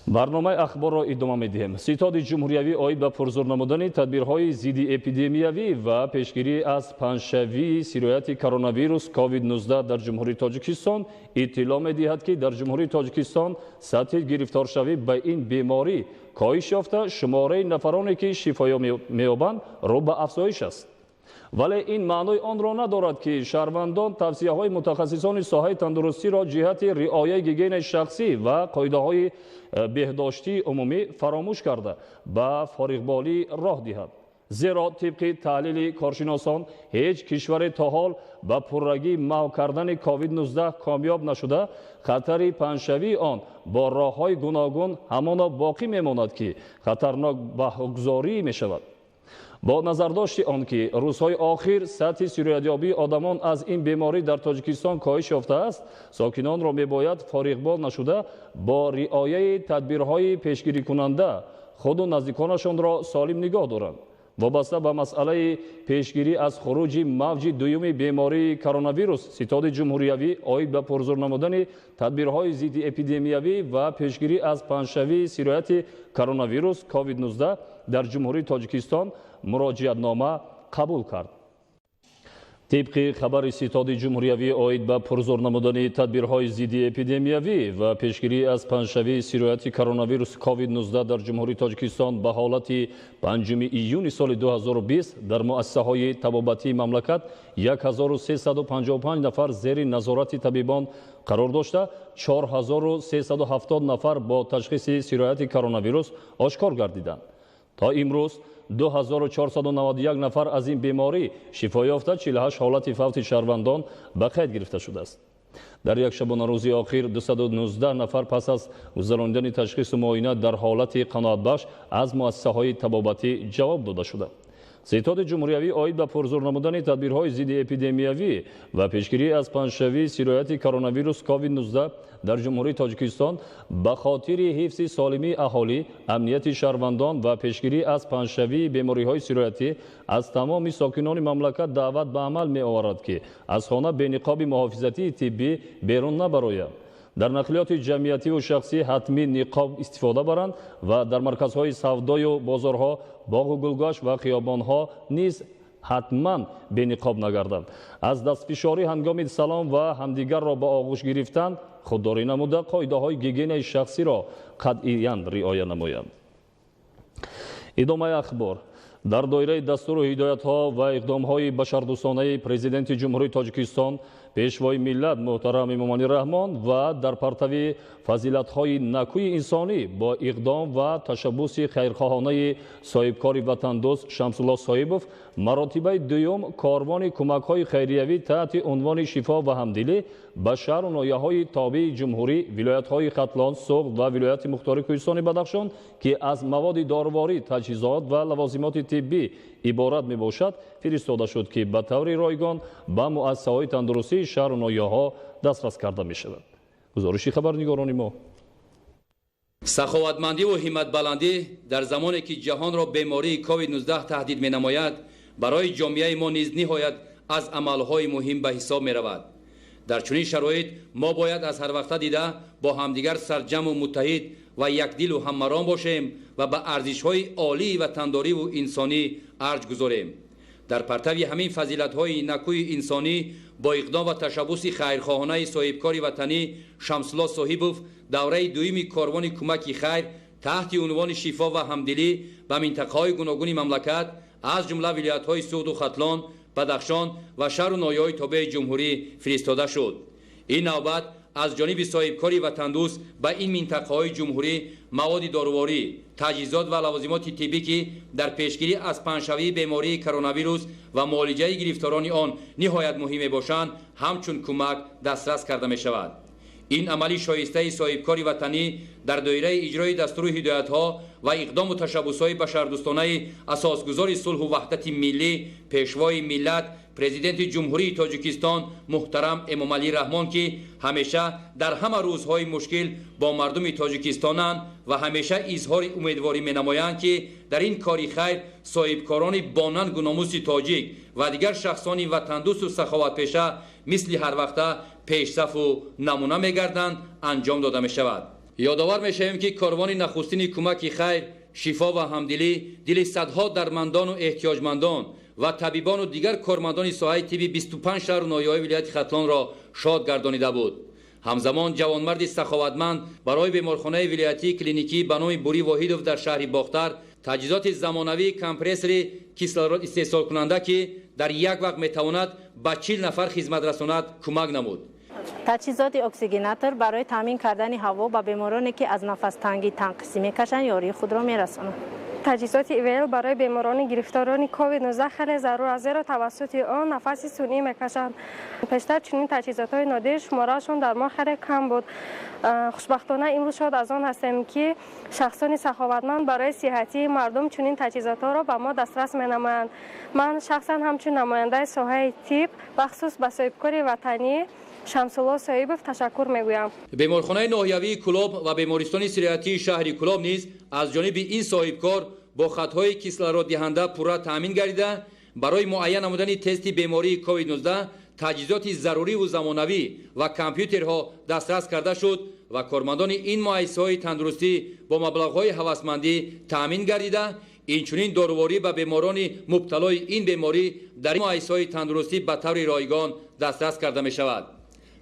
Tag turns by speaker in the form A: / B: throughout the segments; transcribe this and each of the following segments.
A: Барномаи ахборро идома медиҳем. Ситоди ҷумҳуриявӣ оид ба пурзур намудани тадбирҳои зидди эпидемиявӣ ва пешгирӣ аз паҳншавии сирояти коронавирус COVID-19 дар Ҷумҳурии Тоҷикистон иттилоъ медиҳад, ки дар Ҷумҳурии Тоҷикистон сатҳи гирифторшавӣ ба ин беморӣ коҳиш ёфта, шумораи нафароне, ки шифоё меёбанд, рӯ ба афзоиш аст. Вале ин маънои онро надорад, ки шаҳрвандон тавсияҳои мутахассисони соҳаи тандурустиро ҷиҳати риояи гигиенаи шахсӣ ва қоидаҳои беҳдоштии умумӣ фаромӯш карда, ба фориғболӣ роҳ диҳанд. Зеро тибқи таҳлили коршиносон ҳеҷ кишваре то ҳол ба пуррагӣ маҳв кардани COVID-19 комёб нашуда, хатари паҳншавии он бо роҳҳои гуногун ҳамоно боқӣ мемонад, ки хатарнок баҳогузорӣ мешавад. Бо назардошти он ки рӯзҳои охир сатҳи сироятёбии одамон аз ин беморӣ дар Тоҷикистон коҳиш ёфтааст, сокинонро мебояд фориғбол нашуда, бо риояи тадбирҳои пешгирикунанда худу наздиконашонро солим нигоҳ доранд. Вобаста ба масъалаи пешгирӣ аз хуруҷи мавҷи дуюми бемории коронавирус, Ситоди ҷумҳуриявӣ оид ба пурзур намудани тадбирҳои зидди эпидемиявӣ ва пешгирӣ аз паҳншавии сирояти коронавирус COVID-19 дар Ҷумҳурии Тоҷикистон муроҷиатнома қабул кард. Тибқи хабари Ситоди ҷумҳуриявӣ оид ба пурзур намудани тадбирҳои зидди эпидемиявӣ ва пешгирӣ аз паҳншавии сирояти коронавирус COVID-19 дар Ҷумҳурии Тоҷикистон ба ҳолати 5 июни соли 2020 дар муассисаҳои табобатии мамлакат 1355 нафар зери назорати табибон қарор дошта, 4370 нафар бо ташхиси сирояти коронавирус ошкор гардиданд. То имрӯз 2491 нафар аз ин беморӣ шифо ёфта, 48 ҳолати фавти шаҳрвандон ба қайд гирифта шудааст. Дар як шабонарӯзи охир 219 нафар пас аз гузаронидани ташхису муоина дар ҳолати қаноатбахш аз муассисаҳои табобатӣ ҷавоб дода шуда. Ситоди ҷумҳуриявӣ оид ба пурзур намудани тадбирҳои зидди эпидемиявӣ ва пешгирӣ аз паҳншавии сирояти коронавирус COVID-19 дар Ҷумҳурии Тоҷикистон ба хотири ҳифзи солимии аҳолӣ, амнияти шаҳрвандон ва пешгирӣ аз паҳншавии бемориҳои сироятӣ аз тамоми сокинони мамлакат даъват ба амал меоварад, ки аз хона бениқоби муҳофизатии тиббӣ берун набароянд, дар нақлиёти ҷамъиятиву шахсӣ ҳатмӣ ниқоб истифода баранд ва дар марказҳои савдою бозорҳо, боғу гулгашт ва хиёбонҳо низ ҳатман бениқоб нагарданд. Аз дастфишорӣ ҳангоми салом ва ҳамдигарро ба оғӯш гирифтан худдорӣ намуда, қоидаҳои гигиенаи шахсиро қатъиян риоя намоянд. Идомаи ахбор. Дар доираи дастуру ҳидоятҳо ва иқдомҳои башардӯстонаи Президенти Ҷумҳурии Тоҷикистон, Пешвои миллат муҳтарам Эмомалӣ Раҳмон ва дар партави фазилатҳои накӯи инсонӣ бо иқдом ва ташаббуси хайрхоҳонаи соҳибкори ватандӯст Шамсулло Соҳибов маротибаи дуюм корвони кӯмакҳои хайриявӣ таҳти унвони «Шифо ва ҳамдилӣ» ба шаҳру ноҳияҳои тобеи ҷумҳурӣ, вилоятҳои Хатлон, Суғд ва вилояти мухтори Кӯҳистони Бадахшон, ки аз маводи доруворӣ, таҷҳизот ва лавозимоти тиббӣ иборат мебошад, фиристода шуд, ки ба таври ройгон ба муассисаҳои тандурустии шаҳру ноҳияҳо дастрас карда мешавад. Гузориши хабарнигорони мо.
B: Саховатмандиву ҳимматбаландӣ дар замоне, ки ҷаҳонро бемории COVID-19 таҳдид менамояд, барои ҷомеаи мо низ ниҳоят аз амалҳои муҳим ба ҳисоб меравад. Дар чунин шароит мо бояд аз ҳарвақта дида бо ҳамдигар сарҷаму муттаҳид ва якдилу ҳаммаром бошем ва ба арзишҳои олии ватандориву инсонӣ арҷ гузорем. Дар партави ҳамин фазилатҳои накӯи инсонӣ бо иқдом ва ташаббуси хайрхоҳонаи соҳибкори ватанӣ Шамсулло Соҳибов давраи дуюми корвони кӯмаки хайр таҳти унвони «Шифо ва ҳамдилӣ» ба минтақаҳои гуногуни мамлакат, аз ҷумла вилоятҳои Суғду Хатлон, Бадахшон ва шаҳру ноҳияҳои тобеи ҷумҳурӣ фиристода шуд. Ин навбат аз ҷониби соҳибкори ватандӯст ба ин минтақаҳои ҷумҳурӣ маводи доруворӣ, таҷҳизот ва лавозимоти тиббӣ, ки дар пешгирӣ аз паҳншавии бемории коронавирус ва муолиҷаи гирифторони он ниҳоят муҳим мебошанд, ҳамчун кӯмак дастрас карда мешавад. Ин амали шоистаи соҳибкори ватанӣ дар доираи иҷрои дастуру ҳидоятҳо ва иқдому ташаббусҳои башардӯстонаи асосгузори сулҳу ваҳдати миллӣ, Пешвои миллат, Президенти Ҷумҳурии Тоҷикистон муҳтарам Эмомалӣ Раҳмон, ки ҳамеша дар ҳама рӯзҳои мушкил бо мардуми тоҷикистонанд ва ҳамеша изҳори умедворӣ менамоянд, ки дар ин кори хайр соҳибкорони бонангу номуси тоҷик ва дигар шахсони ватандӯсту саховатпеша мисли ҳарвақта пешсафу намуна мегарданд, анҷом дода мешавад. Ёдовар мешавем, ки корвони нахустини кӯмаки хайр, шифо ва ҳамдилӣ дили садҳо дармандону эҳтиёҷмандон ва табибону дигар кормандони соҳаи тибби 25 шаҳру ноҳияҳои вилояти Хатлонро шод гардонида буд. Ҳамзамон ҷавонмарди саховатманд барои беморхонаи вилоятии клиникӣ ба номи Бурӣ Воҳидов дар шаҳри Бохтар таҷҳизоти замонавии компрессори кислород истеҳсолкунанда, ки дар як вақт метавонад ба 40 нафар хизмат расонад, кӯмак намуд.
C: Таҷҳизоти оксигенатор барои таъмин кардани ҳаво ба бемороне, ки аз нафастангӣ танқисӣ мекашанд, ёрии худро мерасонад.
D: Таҷҳизоти ИВЛ барои беморони гирифторони COVID-19 хеле зарур аст, зеро тавассути он нафаси сунъӣ мекашанд. Пештар чунин таҷҳизотҳои нодир шумораашон дар мо хеле кам буд. Хушбахтона имрӯз шод аз он ҳастем, ки шахсони саховатманд барои сиҳатии мардум чунин таҷҳизотҳоро ба мо дастрас менамоянд. Ман шахсан ҳамчун намояндаи соҳаи тиб бахусус ба соҳибкори ватанӣ Шамсулло Соҳибов ташаккур мегӯям.
B: Беморхонаи ноҳиявии Кӯлоб ва бемористони сироятии шаҳри Кӯлоб низ аз ҷониби ин соҳибкор бо хатҳои кислороддиҳанда пурра таъмин гардида, барои муайян намудани тести бемории COVID-19 таҷҳизоти заруриву замонавӣ ва компютерҳо дастрас карда шуд ва кормандони ин муассисаҳои тандурустӣ бо маблағҳои ҳавасмандӣ таъмин гардида, инчунин доруворӣ ба беморони мубталои ин беморӣ дар муассисаҳои тандурустӣ ба таври ройгон дастрас карда мешавад.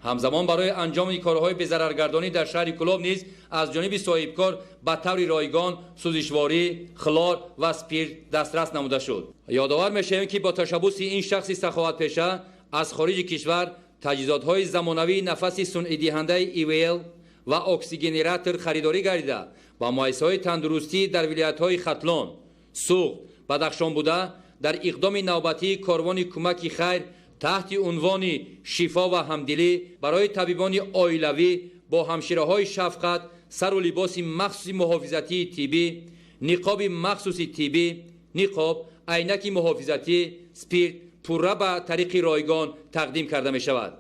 B: Ҳамзамон барои анҷоми корҳои безараргардонӣ дар шаҳри Кӯлоб низ аз ҷониби соҳибкор ба таври ройгон сӯзишворӣ, хлор ва спирт дастрас намуда шуд. Ёдовар мешавем, ки бо ташаббуси ин шахси саховатпеша аз хориҷи кишвар таҷҳизотҳои замонавии нафаси сунъидиҳандаи ИВЛ ва оксигенератор харидорӣ гардида ба муассисаҳои тандурустӣ дар вилоятҳои Хатлон, Суғд, Бадахшон буда, дар иқдоми навбатии корвони кӯмаки хайр таҳти унвони шифо ва ҳамдилӣ барои табибони оилавӣ бо ҳамшираҳои шафқат сару либоси махсуси муҳофизатии тиббӣ, ниқоби махсуси тиббӣ, ниқоб, айнаки муҳофизатӣ, спирт пурра ба тариқи ройгон тақдим карда мешавад.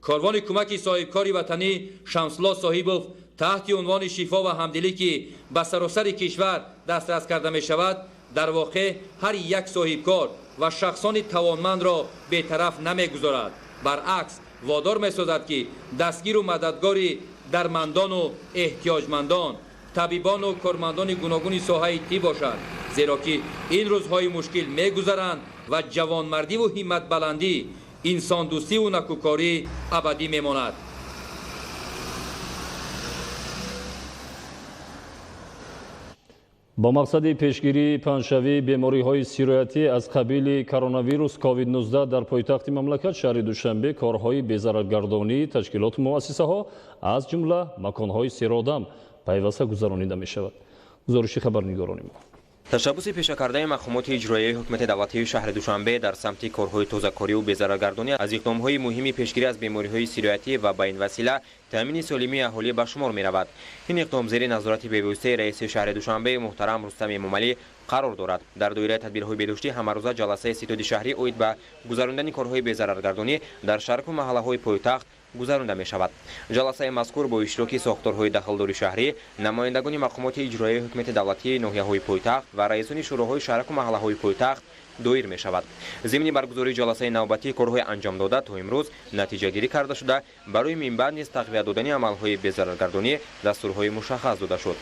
B: Корвони кӯмаки соҳибкори ватанӣ Шамсулло Соҳибов таҳти унвони шифо ва ҳамдилӣ, ки ба саросари кишвар дастрас карда мешавад, дар воқеъ ҳар як соҳибкор ва шахсони тавонмандро бетараф намегузорад, баръакс водор месозад, ки дастгиру мададгори дармандону эҳтиёҷмандон, табибону кормандони гуногуни соҳаи тиб бошад, зеро ки ин рӯзҳои мушкил мегузаранд ва ҷавонмардиву ҳимматбаландӣ, инсондӯстиву накӯкорӣ абадӣ мемонад.
A: Бо мақсади пешгирии паҳншавии бемориҳои сироятӣ аз қабили коронавирус COVID-19 дар пойтахти мамлакат шаҳри Душанбе корҳои безараргардонии ташкилоту муассисаҳо аз ҷумла маконҳои серодам пайваста гузаронида мешавад. Гузориши хабарнигорони мо.
E: Ташаббуси пешакардаи мақомоти иҷроияи ҳукумати давлатии шаҳри Душанбе дар самти корҳои тозакориву безараргардонӣ аз иқдомҳои муҳими пешгирӣ аз бемориҳои сироятӣ ва ба ин васила таъмини солимии аҳолӣ ба шумор меравад. Ин иқдом зери назорати бевоситаи раиси шаҳри Душанбе муҳтарам Рустам Эмомалӣ қарор дорад. Дар доираи тадбирҳои беҳдоштӣ ҳамарӯза ҷаласаи ситоди шаҳрӣ оид ба гузарондани корҳои безараргардонӣ дар шарқу маҳаллаҳои пойтахт гузаронда мешавад. Ҷаласаи мазкур бо иштироки сохторҳои дахлдори шаҳрӣ, намояндагони мақомоти иҷроияи ҳукумати давлатии ноҳияҳои пойтахт ва раисони шӯроҳои шаҳраку маҳаллаҳои пойтахт доир мешавад. Зимни баргузории ҷаласаи навбатӣ корҳои анҷомдода то имрӯз натиҷагирӣ карда шуда, барои минбаъд низ тақвият додани амалҳои безараргардонӣ дастурҳои мушаххас дода шуд.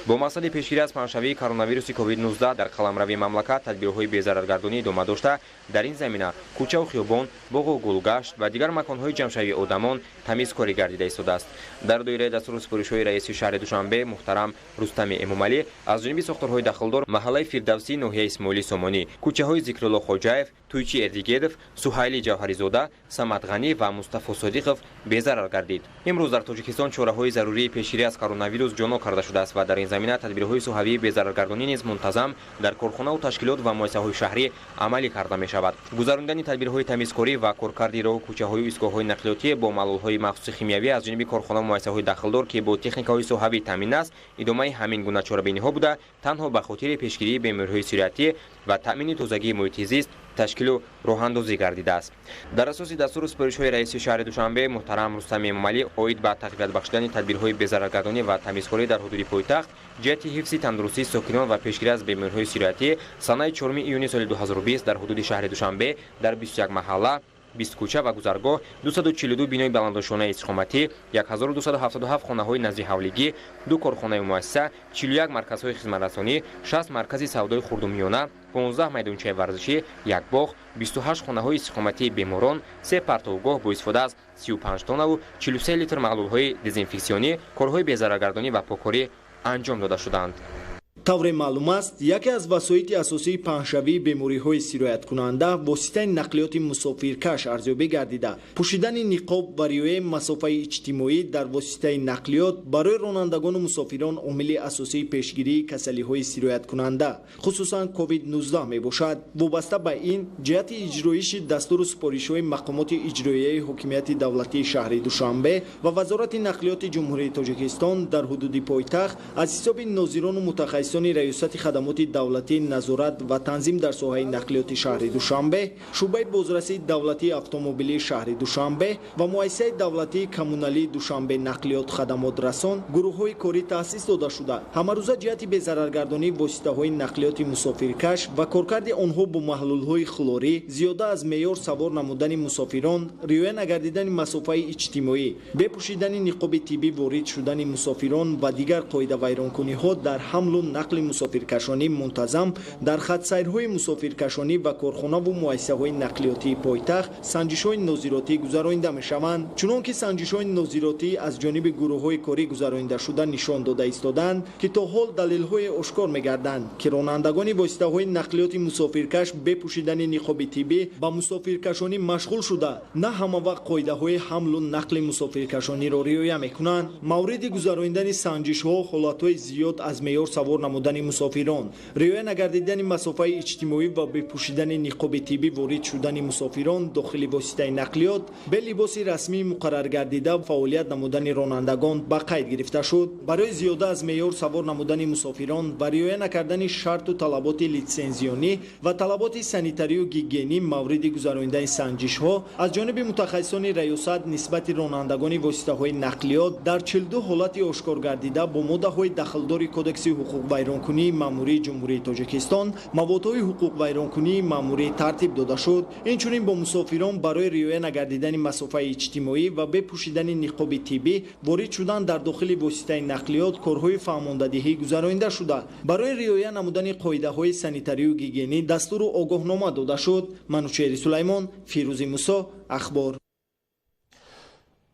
E: Бо мақсади пешгирӣ аз паҳншавии коронавируси COVID-19 дар қаламрави мамлакат тадбирҳои безараргардонӣ идома дошта, дар ин замина кӯчаву хиёбон, боғу гулгашт ва дигар маконҳои ҷамъшавии одамон тамизкорӣ гардида истодааст. Дар доираи дастуру супоришҳои раиси шаҳри Душанбе муҳтарам Рустами Эмомалӣ аз ҷониби сохторҳои дахлдор маҳаллаи Фирдавсии ноҳияи Исмоили Сомонӣ, кӯчаҳои Зикрулло Хоҷаев, Туйчи Эрдигедов, Суҳайли Ҷавҳаризода, Самад Ғанӣ ва Мустафо Содиқов безарар гардид. Имрӯз дар Тоҷикистон чораҳои зарурии пешгирӣ аз коронавирус ҷоно карда шудааст ва дар ин замина тадбирҳои соҳавии безараргардонӣ низ мунтазам дар корхонаву ташкилот ва муассисаҳои шаҳрӣ амалӣ карда мешавад. Гузарондани тадбирҳои тамизкорӣ ва коркарди роҳу кӯчаҳою истгоҳҳои нақлиётӣ бо маҳлулҳои махсуси химиявӣ аз ҷониби корхонаву муассисаҳои дахлдор, ки бо техникаҳои соҳавӣ таъмин аст, идомаи ҳамин гуна чорабиниҳо буда, танҳо ба хотири пешгирии бемориҳои сироятӣ ва таъмини тозагии муҳити зист ташкилу роҳандозӣ гардидааст. Дар асоси дастуру супоришҳои раиси шаҳри Душанбе муҳтарам Рустам Эмомалӣ оид ба тақвият бахшидани тадбирҳои безараргардонӣ ва тамизкорӣ дар ҳудуди пойтахт ҷиҳати ҳифзи тандурустии сокинон ва пешгирӣ аз бемориҳои сироятӣ санаи 4 июни соли 2020 дар ҳудуди шаҳри Душанбе дар 21 маҳалла 20 кӯча ва гузаргоҳ, 242 бинои баландошёнаи истиқоматӣ, 1277 хонаҳои наздиҳавлигӣ, 2 корхонаю муассиса, 41 марказҳои хизматрасонӣ, 60 маркази савдои хурдумиёна, 15 майдончаи варзишӣ, 1 боғ, 28 хонаҳои истиқоматии беморон, 3 партовгоҳ бо истифода аз 35 тоннаву 43 литр маҳлулҳои дезинфексионӣ, корҳои безараргардонӣ ва поккорӣ анҷом дода шуданд.
F: Тавре маълум аст, яке аз васоити асосии паҳншавии бемориҳои сирояткунанда воситаи нақлиёти мусофиркаш арзёбӣ гардида, пӯшидани ниқоб ва риояи масофаи иҷтимоӣ дар воситаи нақлиёт барои ронандагону мусофирон омили асосии пешгирии касалиҳои сирояткунанда, хусусан COVID-19 мебошад. Вобаста ба ин, ҷиҳати иҷроиши дастуру супоришҳои мақомоти иҷроияи ҳокимияти давлатии шаҳри Душанбе ва Вазорати нақлиёти Ҷумҳурии Тоҷикистон дар ҳудуди пойтахт аз ҳисоби нозирону мутахассисон Раёсати хадамоти давлатии назорат ва танзим дар соҳаи нақлиёти шаҳри Душанбе, шӯъбаи бозрасии давлатии автомобилии шаҳри Душанбе ва муассисаи давлатии коммуналии Душанбе нақлиёт хадамотрасон гурӯҳҳои корӣ таъсис дода шуда, ҳамарӯза ҷиҳати безараргардонии воситаҳои нақлиёти мусофиркаш ва коркарди онҳо бо маҳлулҳои хлорӣ, зиёда аз меъёр савор намудани мусофирон, риоя нагардидани масофаи иҷтимоӣ, бепӯшидани ниқоби тиббӣ ворид шудани мусофирон ва дигар қоидавайронкуниҳо дар ҳамлу нақли мусофиркашонӣ мунтазам дар хатсайрҳои мусофиркашонӣ ва корхонаву муассисаҳои нақлиётии пойтахт санҷишҳои нозиротӣ гузаронида мешаванд. Чунон ки санҷишҳои нозиротӣ аз ҷониби гурӯҳҳои корӣ гузаронида шуда нишон дода истоданд, ки то ҳол далелҳое ошкор мегарданд, ки ронандагони воситаҳои нақлиёти мусофиркаш бепӯшидани ниқоби тиббӣ ба мусофиркашонӣ машғул шуда, на ҳама вақт қоидаҳои ҳамлу нақли мусофиркашониро риоя мекунанд. Мавриди гузаронидани санҷишҳо ҳолатҳои зиёд аз меъёр савор намудани мусофирон, риоя нагардидани масофаи иҷтимоӣ ва бепӯшидани ниқоби тиббӣ ворид шудани мусофирон дохили воситаи нақлиёт, бе либоси расмии муқарраргардида фаъолият намудани ронандагон ба қайд гирифта шуд. Барои зиёда аз меъёр савор намудани мусофирон ва риоя накардани шарту талаботи литсензионӣ ва талаботи санитарию гигиенӣ мавриди гузаронидани санҷишҳо аз ҷониби мутахассисони раёсат нисбати ронандагони воситаҳои нақлиёт дар 42 ҳолати ошкоргардида бо моддаҳои дахлдори Кодекси ҳуқуқвайронкунии маъмурии Ҷумҳурии Тоҷикистон маводҳои ҳуқуқвайронкунии маъмурӣ тартиб дода шуд. Инчунин бо мусофирон барои риоя нагардидани масофаи иҷтимоӣ ва бепӯшидани ниқоби тиббӣ ворид шудан дар дохили воситаи нақлиёт корҳои фаҳмондадиҳӣ гузаронида шуда, барои риоя намудани қоидаҳои санитарию гигиенӣ дастуру огоҳнома дода шуд. Манучеҳри Сулаймон, Фирӯзи Мусо, Ахбор.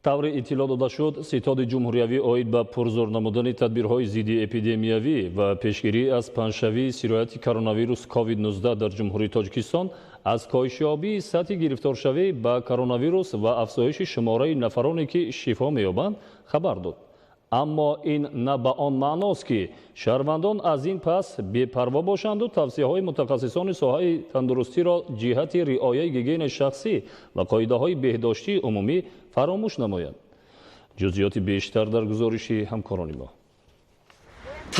A: Тавре иттилоъ дода шуд, Ситоди ҷумҳуриявӣ оид ба пурзур намудани тадбирҳои зидди эпидемиявӣ ва пешгирӣ аз паҳншавии сирояти коронавирус COVID-19 дар Ҷумҳурии Тоҷикистон аз коҳишёбии сатҳи гирифторшавӣ ба коронавирус ва афзоиши шумораи нафароне, ки шифо меёбанд, хабар дод. Аммо ин на ба он маъност, ки шаҳрвандон аз ин пас бепарво бошанду тавсияҳои мутахассисони соҳаи тандурустиро ҷиҳати риояи гигиенаи шахсӣ ва қоидаҳои беҳдоштии умумӣ фаромӯш намоянд. Ҷузъиёти бештар дар гузориши ҳамкорони мо.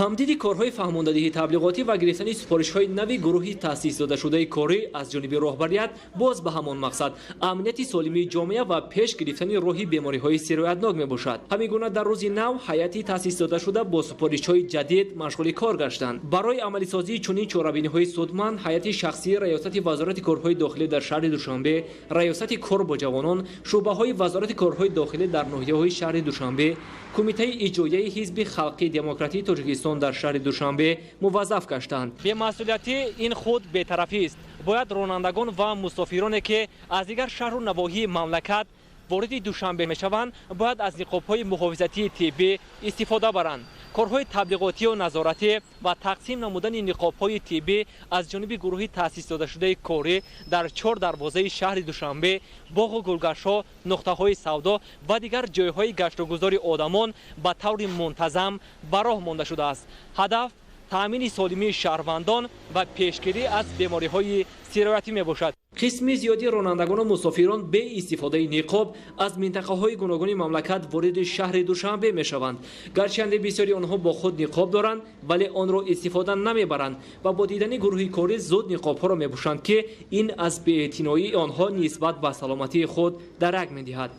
G: Тамдиди корҳои фаҳмондадиҳи таблиғотӣ ва гирифтани супоришҳои нави гурӯҳи таъсис додашудаи корӣ аз ҷониби роҳбарият боз ба ҳамон мақсад, амнияти солимии ҷомеа ва пеш гирифтани роҳи бемориҳои сироятнок мебошад. Ҳамин гуна дар рӯзи нав ҳайати таъсис додашуда бо супоришҳои ҷадид машғули кор гаштанд. Барои амалисозии чунин чорабиниҳои судманд ҳайати шахсии раёсати Вазорати корҳои дохилӣ дар шаҳри Душанбе, Раёсати кор бо ҷавонон, шӯъбаҳои Вазорати корҳои дохилӣ дар ноҳияҳои шаҳри Душанбе, Кумитаи иҷроияи Ҳизби халқии демократии Тоҷикистон дар шаҳри Душанбе муваззаф гаштанд. Бемасъулиятӣ ин худ бетарафист. Бояд ронандагон ва мусофироне, ки аз дигар шаҳру навоҳии мамлакат вориди Душанбе мешаванд, бояд аз ниқобҳои муҳофизатии тиббӣ истифода баранд. Корҳои таблиғотию назоратӣ ва тақсим намудани ниқобҳои тиббӣ аз ҷониби гурӯҳи таъсис додашудаи корӣ дар чор дарвозаи шаҳри Душанбе, боғу гулгаштҳо, нуқтаҳои савдо ва дигар ҷойҳои гаштугузори одамон ба таври мунтазам ба роҳ монда шудааст. Ҳадаф таъмини солимии шаҳрвандон ва пешгирӣ аз бемориҳои сироятӣ мебошад. Қисми зиёди ронандагону мусофирон бе истифодаи ниқоб аз минтақаҳои гуногуни мамлакат вориди шаҳри Душанбе мешаванд. Гарчанде бисёри онҳо бо худ ниқоб доранд, вале онро истифода намебаранд ва бо дидани гурӯҳи корӣ зуд ниқобҳоро мепӯшанд, ки ин аз беэътиноии онҳо нисбат ба саломатии худ дарак медиҳад.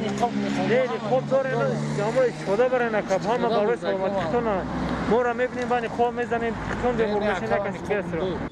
H: Ниқоб дорем, истифода барен, ҳама барои саломатитона. Моро мебинем ва ниқоб мезанем, чун бемор мешавем, як каси дигар.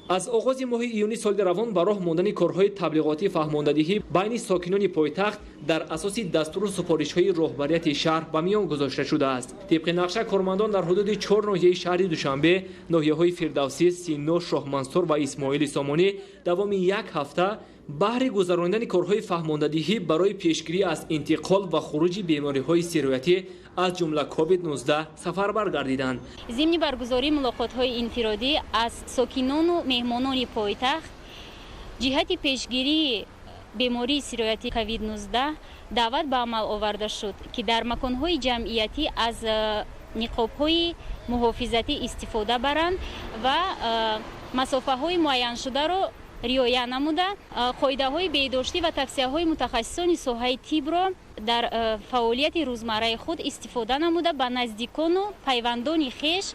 G: Аз оғози моҳи июни соли равон ба роҳ мондани корҳои таблиғотӣ фаҳмондадиҳӣ байни сокинони пойтахт дар асоси дастуру супоришҳои роҳбарияти шаҳр ба миён гузошта шудааст. Тибқи нақша, кормандон дар ҳудуди 4 ноҳияи шаҳри Душанбе, ноҳияҳои Фирдавсӣ, Сино, Шоҳмансур ва Исмоили Сомонӣ давоми як ҳафта баҳри гузаронидани корҳои фаҳмондадиҳӣ барои пешгирӣ аз интиқол ва хуруҷи бемориҳои сироятӣ, аз ҷумла COVID-19, сафарбар гардиданд.
I: Зимни баргузории мулоқотҳои инфиродӣ аз сокинону меҳмонони пойтахт ҷиҳати пешгирии бемории сироятии COVID-19 даъват ба амал оварда шуд, ки дар маконҳои ҷамъиятӣ аз ниқобҳои муҳофизатӣ истифода баранд ва масофаҳои муайяншударо риоя намуда, қоидаҳои беҳдоштӣ ва тавсияҳои мутахассисони соҳаи тибро дар фаъолияти рӯзмарраи худ истифода намуда, ба наздикону пайвандони хеш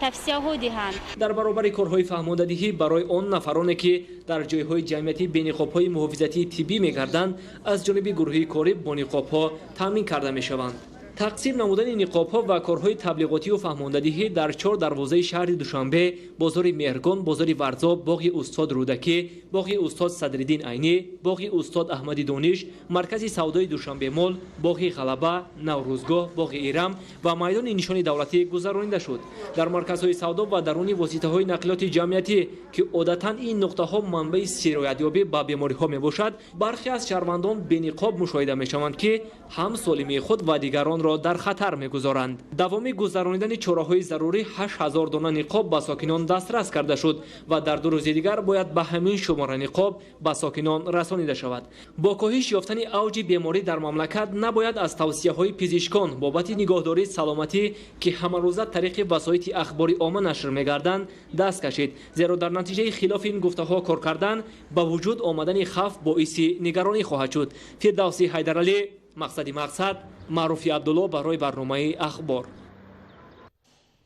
I: тавсияҳо диҳанд.
G: Дар баробари корҳои фаҳмондадиҳӣ барои он нафароне, ки дар ҷойҳои ҷамъиятӣ бениқобҳои муҳофизатии тиббӣ мегарданд, аз ҷониби гурӯҳи корӣ бо ниқобҳо таъмин карда мешаванд. Тақсим намудани ниқобҳо ва корҳои таблиғотию фаҳмондадиҳӣ дар 4 дарвозаи шаҳри Душанбе, бозори Меҳргон, бозори Варзоб, боғи устод Рӯдакӣ, боғи устод Садриддин Айнӣ, боғи устод Аҳмади Дониш, маркази савдои Душанбемол, боғи Ғалаба, Наврӯзгоҳ, боғи Ирам ва майдони Нишони давлатӣ гузаронида шуд. Дар марказҳои савдо ва даруни воситаҳои нақлиёти ҷамъиятӣ, ки одатан ин нуқтаҳо манбаи сироятёбӣ ба бемориҳо мебошад, бархе аз шаҳрвандон бениқоб мушоҳида мешаванд, ки ҳам солимии худ ва дигаронро дар хатар мегузоранд. Давоми гузаронидани чораҳои зарурӣ 8000 дона ниқоб ба сокинон дастрас карда шуд ва дар 2 рӯзи дигар бояд ба ҳамин шумора ниқоб ба сокинон расонида шавад. Бо коҳиш ёфтани авҷи беморӣ дар мамлакат набояд аз тавсияҳои пизишкон бобати нигоҳдории саломатӣ, ки ҳамарӯза тариқи васоити ахбори омма нашр мегарданд, даст кашид, зеро дар натиҷаи хилофи ин гуфтаҳо кор кардан ба вуҷуд омадани хавф боиси нигаронӣ хоҳад шуд. Фирдавсӣ Ҳайдаралӣ, Мақсади Мақсад, Маъруфи Абдулло барои барномаи Ахбор.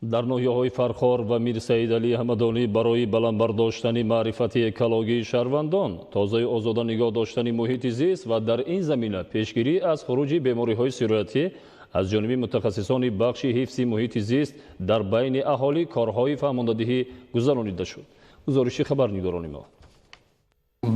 A: Дар ноҳияҳои Фархор ва Мирсаидалӣ Ҳамадонӣ барои баланд бардоштани маърифати экологии шаҳрвандон, тозаю озода нигоҳ доштани муҳити зист ва дар ин замина пешгирӣ аз хуруҷи бемориҳои сироятӣ аз ҷониби мутахассисони бахши ҳифзи муҳити зист дар байни аҳолӣ корҳои фаҳмондадиҳӣ гузаронида шуд. Гузориши хабарнигорони мо.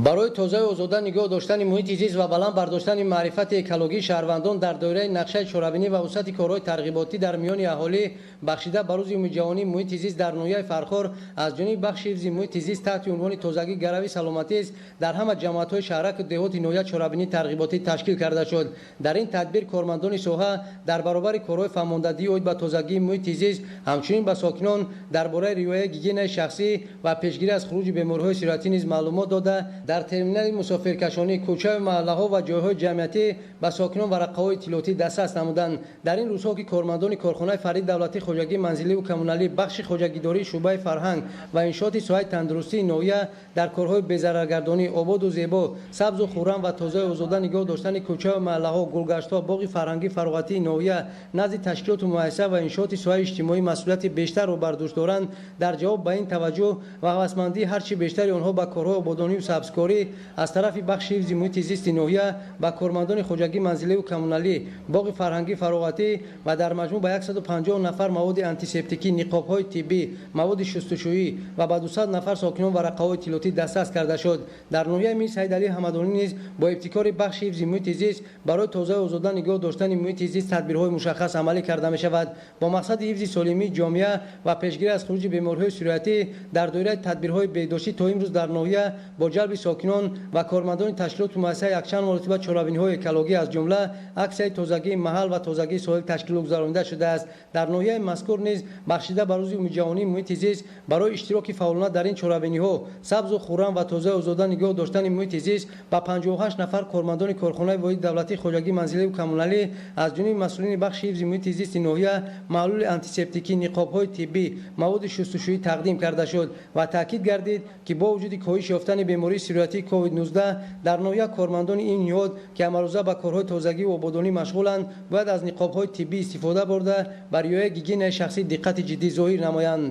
J: Барои тозаю озода нигоҳ доштани муҳити зист ва баланд бардоштани маърифати экологии шаҳрвандон дар доираи нақшаи чорабинӣ ва вусъати корҳои тарғиботӣ дар миёни аҳолӣ бахшида ба рӯзи умумиҷаҳонии муҳити зист дар ноҳияи Фархор аз ҷониби бахши ҳифзи муҳити зист таҳти унвони «Тозагӣ гарави саломатист» дар ҳама ҷамоатҳои шаҳраку деҳоти ноҳия чорабинӣ тарғиботӣ ташкил карда шуд. Дар ин тадбир кормандони соҳа дар баробари корҳои фаҳмондадиҳӣ оид ба тозагии муҳити зист, ҳамчунин ба сокинон дар бораи риояи гигиенаи шахсӣ ва пешгирӣ аз хуруҷи бемориҳои сироятӣ низ маълумот дода, дар терминали мусофиркашонӣ, кӯчаю маҳаллаҳо ва ҷойҳои ҷамъиятӣ ба сокинон варақаҳои иттилоотӣ дастрас намуданд. Дар ин рӯзҳо, ки кормандони корхонаи фарди давлатии хоҷагии манзиливу коммуналӣ, бахши хоҷагидории шӯъбаи фарҳанг ва иншооти соҳаи тандурустии ноҳия дар корҳои безараргардонӣ, ободу зебо, сабзу хуррам ва тозаю озода нигоҳ доштани кӯчаю маҳаллаҳо, гулгаштҳо, боғи фарҳангӣ фароғатии ноҳия, назди ташкилоту муассиса ва иншооти соҳаи иҷтимоӣ масъулияти бештарро бар дӯш доранд, дар ҷавоб ба ин таваҷҷӯҳ ва ҳавасмандии ҳарчи бештари онҳо ба корҳои ободонию сабзкорӣ аз тарафи бахши ҳифзи муҳити зисти ноҳия ба кормандони хоҷагии манзиливу коммуналӣ, боғи фарҳангӣ фароғатӣ ва дар маҷмӯъ ба 150 нафар маводи антисептикӣ, ниқобҳои тиббӣ, маводи шустушӯӣ ва ба 200 нафар сокинон варақаҳои иттилоотӣ дастрас карда шуд. Дар ноҳияи Мир Саидалӣ Ҳамадонӣ низ бо ибтикори бахши ҳифзи муҳити зист барои тозаю озода нигоҳ доштани муҳити зист тадбирҳои мушаххас амалӣ карда мешавад. Бо мақсади ҳифзи солимии ҷомеа ва пешгирӣ аз хуруҷи бемориҳои сироятӣ дар доираи тадбирҳои беҳдоштӣ то имрӯз дар ноҳия бо ҷалби сокинон ва кормандони ташкилоту муассиса якчанд маротиба чорабиниҳои экологӣ, аз ҷумла аксияи тозагии маҳал ва тозагии соҳил ташкилу гузаронида шудааст. Дар ноҳияи мазкур низ бахшида ба рӯзи умумиҷаҳонии муҳити зист барои иштироки фаъолона дар ин чорабиниҳо, сабзу хуррам ва тозаю озода нигоҳ доштани муҳити зист ба 58 нафар кормандони корхонаи воҳиди давлатии хоҷагии манзиливу коммуналӣ аз ҷониби масъулини бахши ҳифзи муҳити зисти ноҳия маҳлули антисептикӣ, ниқобҳои тиббӣ, маводи шустушӯӣ тақдим карда шуд ва таъкид гардид, ки бо вуҷуди коҳиш ёфтани бемории сироятии COVID-19 дар ноҳия кормандони ин ниҳод, ки ҳамарӯза ба корҳои тозагӣ ва ободонӣ машғуланд, бояд аз ниқобҳои тиббӣ истифода бурда, ба риояи гигиенаи шахсӣ диққати ҷиддӣ зоҳир намоянд.